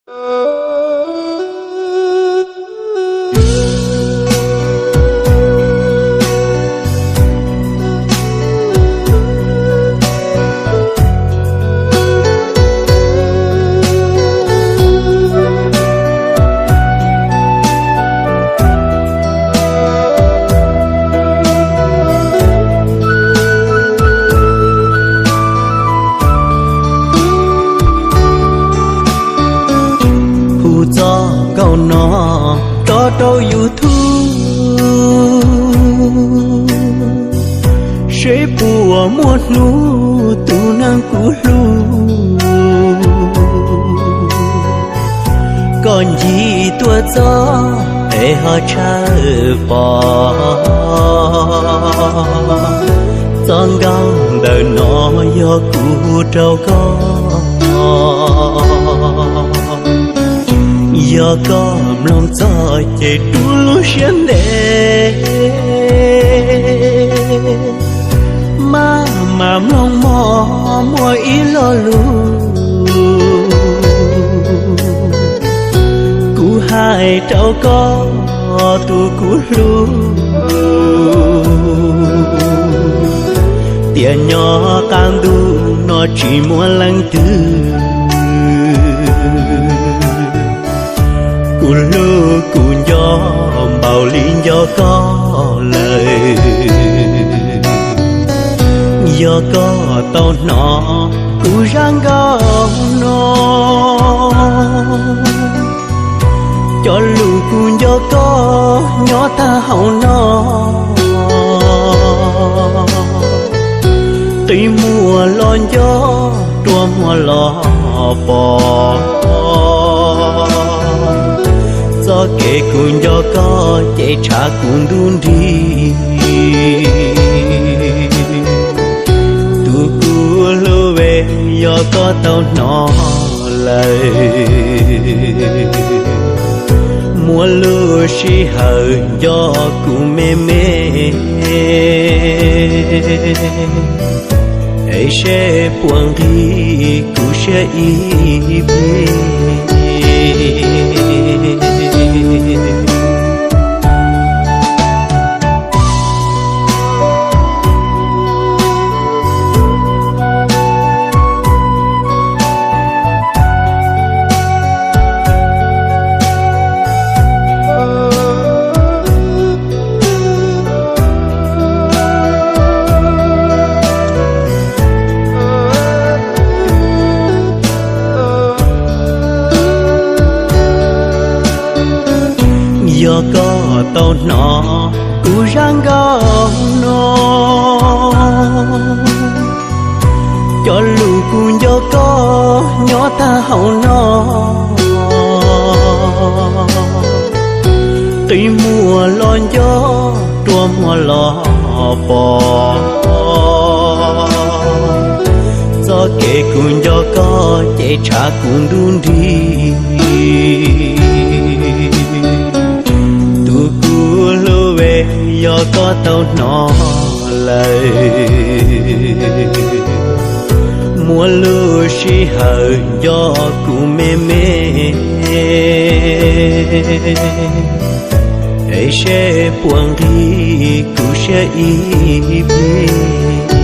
Hu txoj nkauj no rov rau YouTube, seb puas muaj hnub tus neeg kuv hlub, koj ncig tuaj txog es ho tshawb pom. Txoj nkauj ntawm no yog kuv hu rau koj. Yog koj mloog txog ces rub lub siab ntev, maj mam mloog mog muaj ib lo lus kuv hais rau koj tus kuv hlub, tias nyob qab ntuj no tsis muaj leej twg kuv hlub kuv nco npaum li nco koj lawm. Yog koj tau hnov kuv zaj nkauj no, cov lus kuv nco koj nyob tag hauv no, qi muag los nco, rua muag los pom. Txoj kev kuv nco koj ces tshav kuv ntuj nrig. Tus kuv hlub es, yog koj tau hnov lawm, muaj lub sij hawm nco kuv me me, es seb puas nqig kuv siab ib pliag. Yog koj tau hnov kuv zaj nkauj no, cov lus kuv nco koj nyob tag hauv no, qi muag los nco, rua muag los pom. Txoj kev kuv nco koj ces tshav kuv ntuj nrig. Tus kuv hlub es, yog koj tau hnov lawm, muaj lub sij hawm nco kuv me me, es seb puas nqig kuv siab ib pliag.